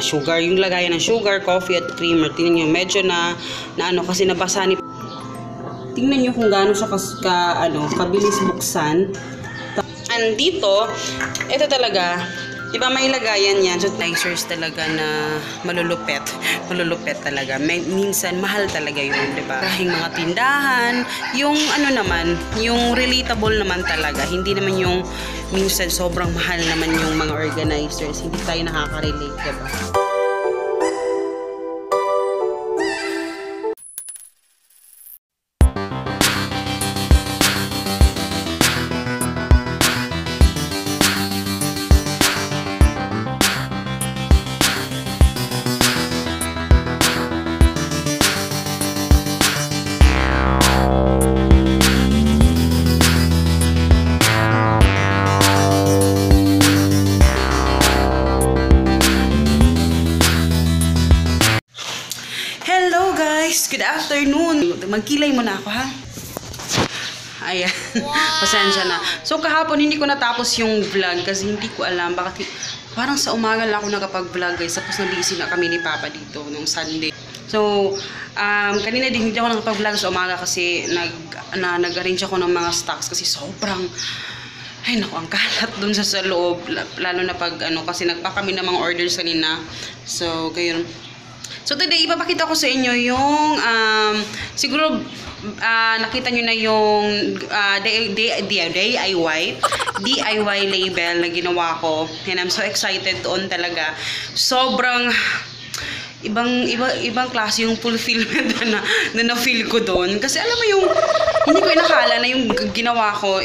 sugar, yung lagayan ng sugar, coffee at creamer. Tingnan nyo, medyo na ano, kasi nabasa ni... Tingnan nyo kung gaano siya kabilis buksan. And dito, ito talaga, diba may lagayan yan, so nicers talaga na malulupet talaga. Minsan mahal talaga yun, diba? Kahing mga tindahan, yung ano naman, yung relatable naman talaga, hindi naman yung minsan sobrang mahal naman yung mga organizers, hindi tayo nakaka-relate, diba? Good afternoon. Magkilay mo na ako, ha? Ayan. Wow. Pasensya na. So, kahapon hindi ko natapos yung vlog kasi hindi ko alam bakit. Parang sa umaga lang ako nakapag-vlog, guys. Tapos nabisi na kami ni Papa dito nung Sunday. So, kanina din hindi ako nakapag-vlog sa umaga kasi nag-arrange ako ng mga stocks kasi sobrang ay naku, ang kalat dun sa loob. Lalo na pag kasi nagpa kami ng mga orders kanina. So, kayo. So today, ipapakita ko sa inyo yung, siguro nakita nyo na yung DIY label na ginawa ko. And I'm so excited doon talaga. Sobrang ibang klase yung fulfillment na na-feel ko doon. Kasi alam mo yung, hindi ko inakala na yung ginawa ko,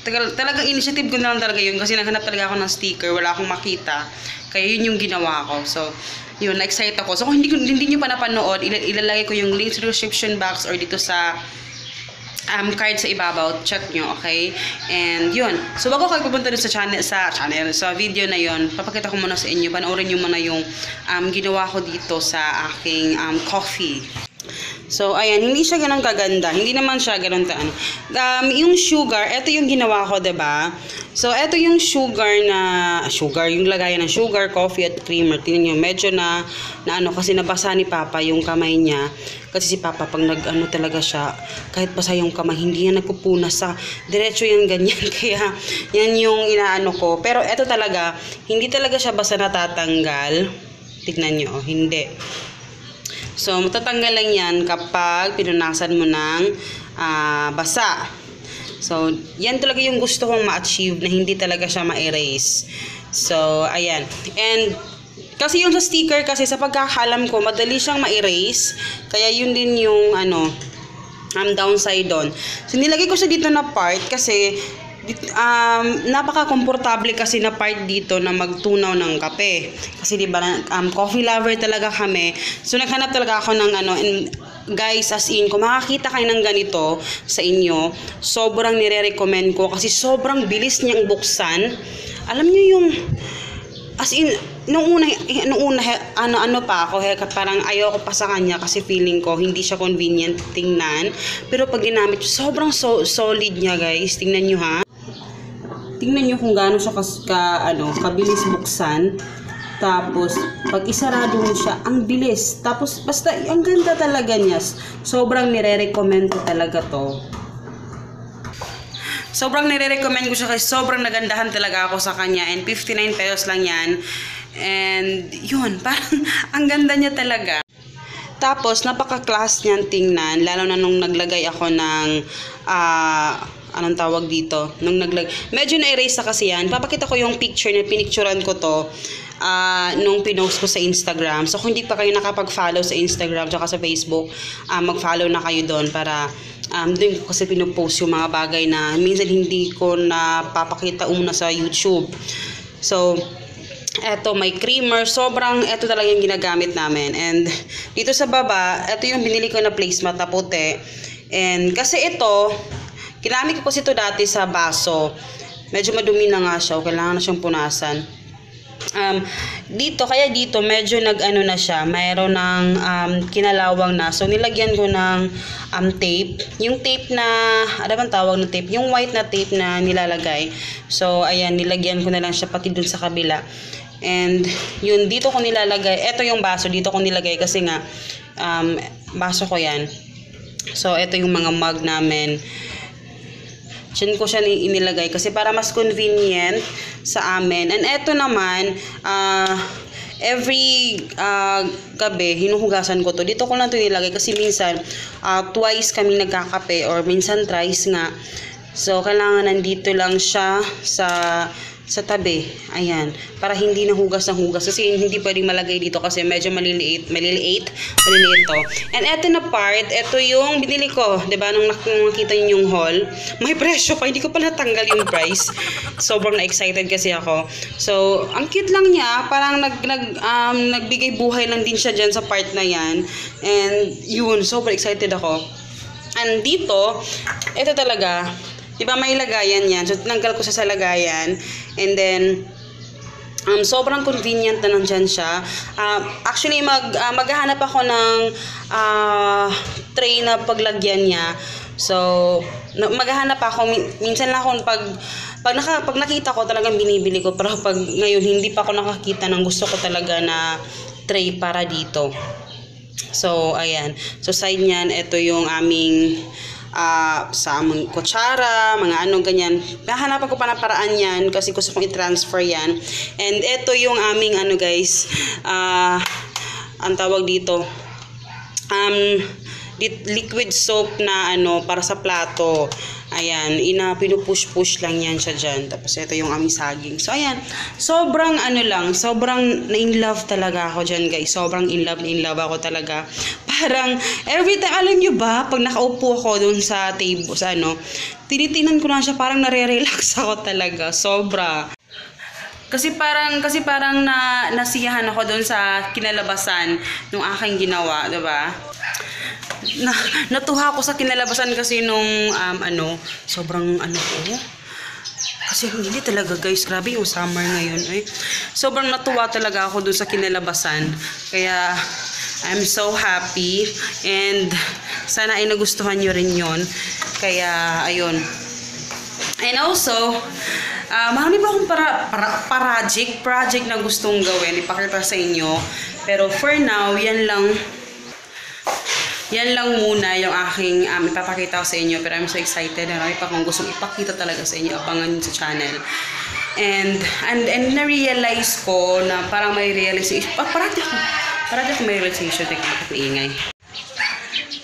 talagang initiative ko na lang talaga yun. Kasi naghanap talaga ako ng sticker, wala akong makita. Kaya yun yung ginawa ko. So, yun, na-excite ako. So, kung hindi nyo pa napanood, ilalagay ko yung link sa description box or dito sa card sa ibabaw. Check nyo, okay? And yun. So, bago kayo pupunta dun sa video na yun, papakita ko muna sa inyo. Panoorin nyo muna yung ginawa ko dito sa aking coffee. So, ayan, hindi siya ganun kaganda. Hindi naman siya ganun yung sugar, ito yung ginawa ko, diba? So, ito yung yung lagayan ng sugar, coffee at creamer. Tingnan nyo, medyo na kasi nabasa ni Papa yung kamay niya. Kasi si Papa, pag talaga siya, kahit basa yung kamay, hindi yan nagpupunas sa diretso yung ganyan. Kaya, yan yung inaano ko. Pero ito talaga, hindi talaga siya basta natatanggal. Tignan nyo, hindi. So, matatanggal lang yan kapag pinunasan mo ng basa. So, yan talaga yung gusto kong ma-achieve na hindi talaga siya ma-erase. So, ayan. And, kasi yung sa sticker, kasi sa pagkakalam ko, madali siyang ma-erase. Kaya yun din yung, downside doon. So, nilagay ko siya dito na part kasi napaka-komportable kasi na part dito na magtunaw ng kape. Kasi diba, coffee lover talaga kami. So, naghanap talaga ako ng and guys, as in, kung makakita kayo ng ganito sa inyo, sobrang nire-recommend ko kasi sobrang bilis niyang buksan. Alam niyo yung, as in, nung una pa ako, parang ayoko pa sa kanya kasi feeling ko hindi siya convenient tingnan. Pero pag ginamit, sobrang solid niya, guys. Tingnan niyo, ha. Tingnan nyo kung gaano siya kabilis buksan. Tapos, pag isarado mo siya, ang bilis. Tapos, basta, ang ganda talaga niya. Sobrang nire-recommend ko talaga to. Sobrang nire-recommend ko siya kasi sobrang nagandahan talaga ako sa kanya. And 59 pesos lang yan. And, yun, parang, ang ganda niya talaga. Tapos, napaka-class niyan tingnan. Lalo na nung naglagay ako ng, anong tawag dito? Medyo na-erase na kasi yan. Papakita ko yung picture na pinicturean ko to nung pinost ko sa Instagram. So, kung hindi pa kayo nakapag-follow sa Instagram tsaka sa Facebook, mag-follow na kayo doon para doon ko kasi pinupost yung mga bagay na minsan hindi ko napapakita una sa YouTube. So, eto, may creamer. Eto talaga yung ginagamit namin. And, dito sa baba, eto yung binili ko na placemat na puti. And, kasi ito, ginamit ko kasi ito dati sa baso. Medyo madumi na nga siya. Kailangan na siyang punasan. Kaya dito, medyo na siya. Mayroon ng kinalawang na. So, nilagyan ko ng tape. Yung tape na, ano bang tawag na tape? Yung white na tape na nilalagay. So, ayan, nilagyan ko na lang siya pati dun sa kabila. And yun, dito ko nilalagay. Ito yung baso, dito ko nilagay kasi nga, baso ko yan. So, ito yung mga mug namin. Diyan ko siya inilagay kasi para mas convenient sa amin. And ito naman, every gabi, hinuhugasan ko to. Dito ko lang to nilagay kasi minsan, twice kami nagkakape or minsan thrice nga. So, kailangan nandito lang siya sa tabi. Ayan. Para hindi nahugas ng hugas. Kasi hindi pwedeng malagay dito kasi medyo maliliit to. And eto na part, eto yung binili ko. Diba? Nung nakita niyo yung haul, may presyo pa. Hindi ko pa natanggal yung price. Sobrang na-excited kasi ako. So, ang cute lang niya. Parang nagbigay buhay lang din siya dyan sa part na yan. And yun, sobrang excited ako. And dito, ito talaga, diba may lagayan yan. So, tinanggal ko sa lagayan. And then, sobrang convenient na nandyan siya. Actually, maghahanap ako ng tray na paglagyan niya. So, maghahanap ako. Minsan lang ako, pag nakita ko, talagang binibili ko. Pero pag ngayon, hindi pa ako nakakita ng gusto ko talaga na tray para dito. So, ayan. So, side niyan, ito yung aming sa among kutsara, mga ano ganyan. Hahanapan ko pa ng paraan yan kasi gusto kong i-transfer yan. And ito yung aming ano guys, ang tawag dito, liquid soap na ano para sa plato. Ayan, pinupush-push lang yan siya dyan. Tapos ito yung aming saging. So ayan, sobrang sobrang na-in-love talaga ako dyan guys. Sobrang in-love ako talaga. Parang, every time, alam nyo ba, pag nakaupo ako dun sa table, tinitinan ko lang siya, parang nare-relax ako talaga. Sobra. Kasi parang nasiyahan ako dun sa kinalabasan ng aking ginawa, diba? Natuwa ako sa kinalabasan kasi nung sobrang ko. Kasi hindi talaga guys, grabe yung summer ngayon. Sobrang natuwa talaga ako dun sa kinalabasan. Kaya I'm so happy and sana ay nagustuhan nyo rin yon. Kaya ayun. And also, marami pa akong project na gustong gawin, ipakita sa inyo. Pero for now, yan lang muna yung aking ipapakita ko sa inyo. Pero I'm so excited. Marami pa akong gustong ipakita talaga sa inyo. Abangan nyo sa channel. And na-realize ko na parang may realization. Parati akong may realization. Teka, bakit maingay?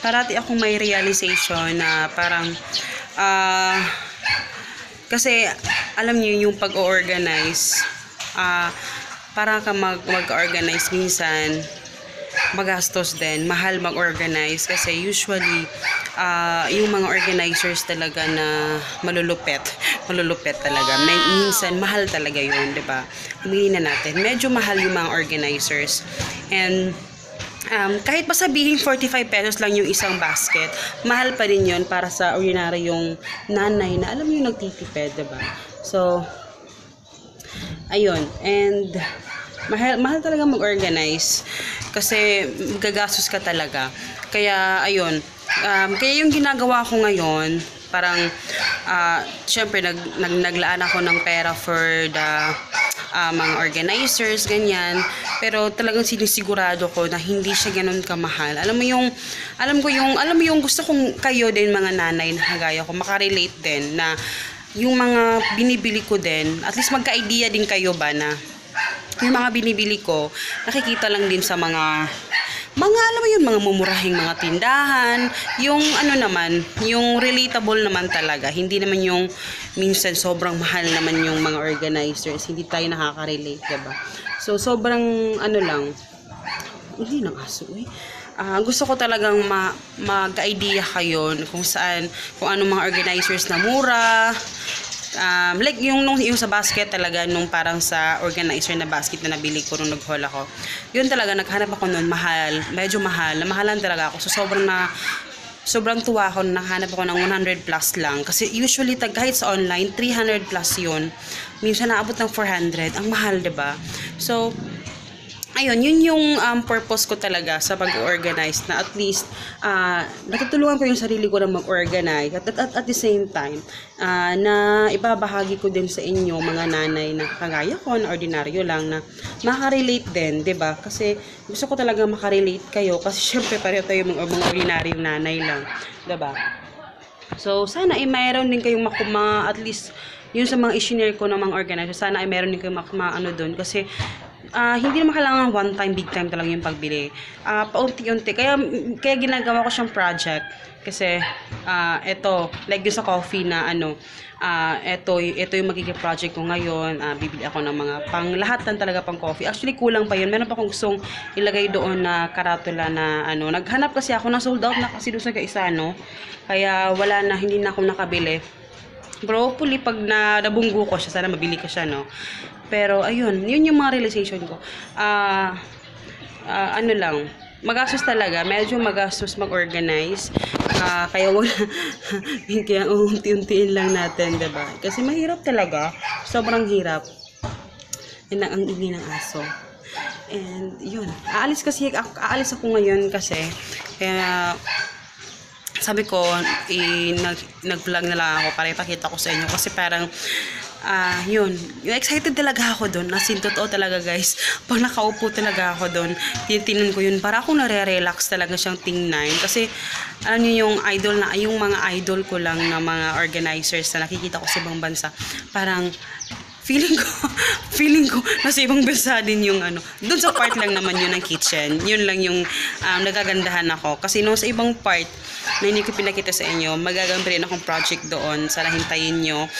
Parati akong may realization na parang kasi alam niyo yung pag-organize, para ka mag-organize minsan magastos din, mahal mag-organize kasi usually yung mga organizers talaga na malulupet talaga. Minsan mahal talaga yun, 'di ba? Aminin na natin, medyo mahal yung mga organizers. And kahit pa sabihin 45 pesos lang yung isang basket, mahal pa rin yun para sa ordinary yung nanay na alam niyo nagtitipid, 'di ba? So ayun, and mahal talaga mag-organize kasi gagastos ka talaga. Kaya ayun, kaya yung ginagawa ko ngayon, parang syempre naglaan ako ng pera for the mga organizers, ganyan. Pero talagang sinisigurado ko na hindi siya ganoon kamahal. Alam mo yung gusto kong kayo din mga nanay na kagaya ko makarelate din na yung mga binibili ko din, at least magka-idea din kayo ba na yung mga binibili ko, nakikita lang din sa mga alam mo yun, mga mumurahing mga tindahan, yung naman, yung relatable naman talaga, hindi naman yung minsan sobrang mahal naman yung mga organizers, hindi tayo nakaka-relate, diba? So, sobrang lang, hindi nang aso gusto ko talagang mag-idea kayo kung anong mga organizers na mura, like yung sa basket talaga, nung parang sa organizer na basket na nabili ko nung nag-haul ako, yun talaga, naghanap ako nun, medyo mahal, namahalan talaga ako. So sobrang tuwa ako na nakahanap ako ng 100 plus lang, kasi usually kahit sa online 300 plus yun, minsan naabot ng 400, ang mahal, diba? So ayun, yun yung purpose ko talaga sa pag-organize na at least natutulungan ko yung sarili ko na mag-organize at the same time na ibabahagi ko din sa inyo mga nanay na kagaya ko na ordinaryo lang na makarelate din, 'di ba? Kasi gusto ko talaga makarelate kayo kasi syempre pareho tayo mga ordinaryong nanay lang, 'di ba? So sana ay mayroon din kayong at least yun sa mga i-share ko ng mga organizer, sana ay mayroon din kayong ano doon kasi hindi naman kailangan one time, big time talaga yung pagbili. Paunti-unti. Kaya ginagawa ko siyang project. Kasi, ito, like yung sa coffee na ito yung magiging project ko ngayon. Bibili ako ng mga lahat ng talaga pang coffee. Actually, kulang pa yun. Meron pa akong gustong ilagay doon na karatula na naghanap kasi ako na sold out na kasi doon sa isa, Kaya wala na, hindi na ako nakabili. Pero hopefully, pag nabunggo ko siya, sana mabili ko siya, Pero, ayun, yun yung mga realization ko. Magastos talaga. Medyo magastos mag-organize. Kaya wala, kaya unti-untiin lang natin, diba? Kasi mahirap talaga. Sobrang hirap. Yan ang ingay ng aso. And, yun. Aalis ako ngayon kasi, kaya, sabi ko, nag-vlog na lang ako para ipakita ko sa inyo. Kasi parang, yun. Excited talaga ako doon. As in, totoo talaga, guys. Pag nakaupo talaga ako doon, tinitingnan ko yun. Para akong nare-relax talaga siyang tingnan. Kasi, alam niyo yung yung mga idol ko lang na mga organizers na nakikita ko sa ibang bansa. Parang, feeling ko nasa ibang bansa din yung doon sa part lang naman yun ng kitchen. Yun lang yung nagagandahan ako. Kasi sa ibang part na hindi ko pinakita sa inyo, magagamit rin akong project doon. Sana hintayin nyo.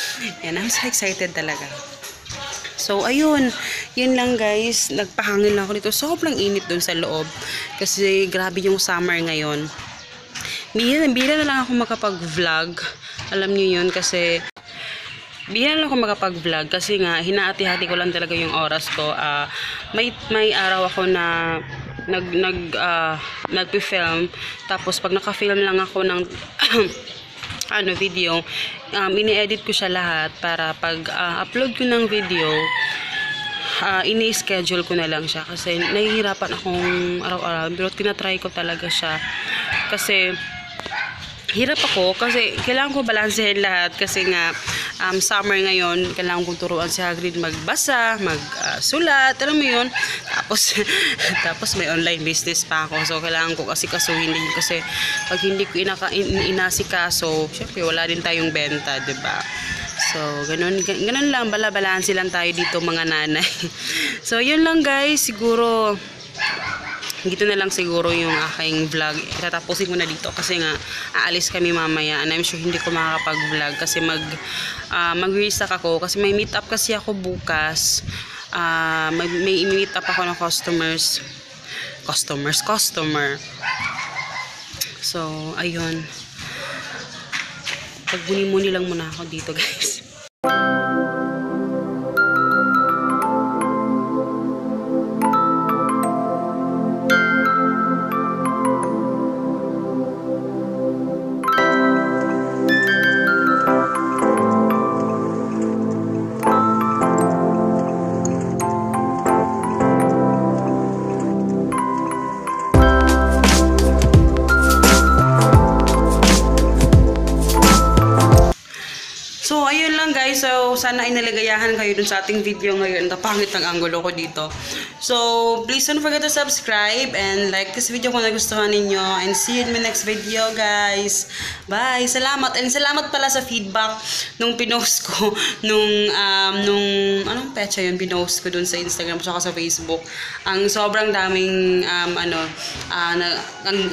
And I'm so excited talaga. So, ayun. Yun lang, guys. Nagpahangin lang ako dito. Sobrang init doon sa loob. Kasi grabe yung summer ngayon. Bihira na lang ako makapag-vlog. Alam nyo yun kasi bihira lang ako makapag-vlog kasi nga hinaati-hati ko lang talaga yung oras ko. May araw ako na nagpi-film, tapos pag naka-film lang ako ng video, ini-edit ko siya lahat para pag upload ko ng video, ini-schedule ko na lang siya kasi nahihirapan akong araw-araw, pero tinatry ko talaga siya kasi hirap ako kasi kailangan ko balansehin lahat kasi nga summer ngayon, kailangan kong turuan si Hagrid magbasa, magsulat, alam mo yun. Tapos may online business pa ako. So, kailangan ko kasi kasuhin din kasi pag hindi ko inasikaso, syempre wala din tayong benta, 'di ba? So, ganun lang, bala-balanse lang tayo dito mga nanay. So, yun lang, guys, siguro dito na lang siguro yung aking vlog. Tatapusin ko na dito kasi nga aalis kami mamaya and I'm sure hindi ko makakapag-vlog kasi mag-restock ako kasi may meet up kasi ako bukas. May meet up ako ng customer. So, ayun. Pagbuni-muni lang muna ako dito, guys. So, ayun lang guys. So, sana ay nalagayahan kayo dun sa ating video ngayon. Napangit ng angulo ko dito. So, please don't forget to subscribe and like this video kung nagustuhan ninyo. And see you in my next video, guys. Bye! Salamat! And salamat pala sa feedback nung pinost ko. Anong petsa yun? Pinost ko dun sa Instagram at sa Facebook. Ang sobrang daming, ang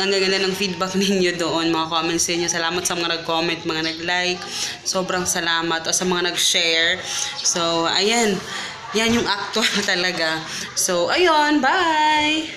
gaganda ng feedback ninyo doon. Mga comments ninyo. Salamat sa mga nag-comment, mga nag-like. Sobrang salamat o sa mga nag-share. So, ayan. Yan yung actual talaga. So, ayun. Bye!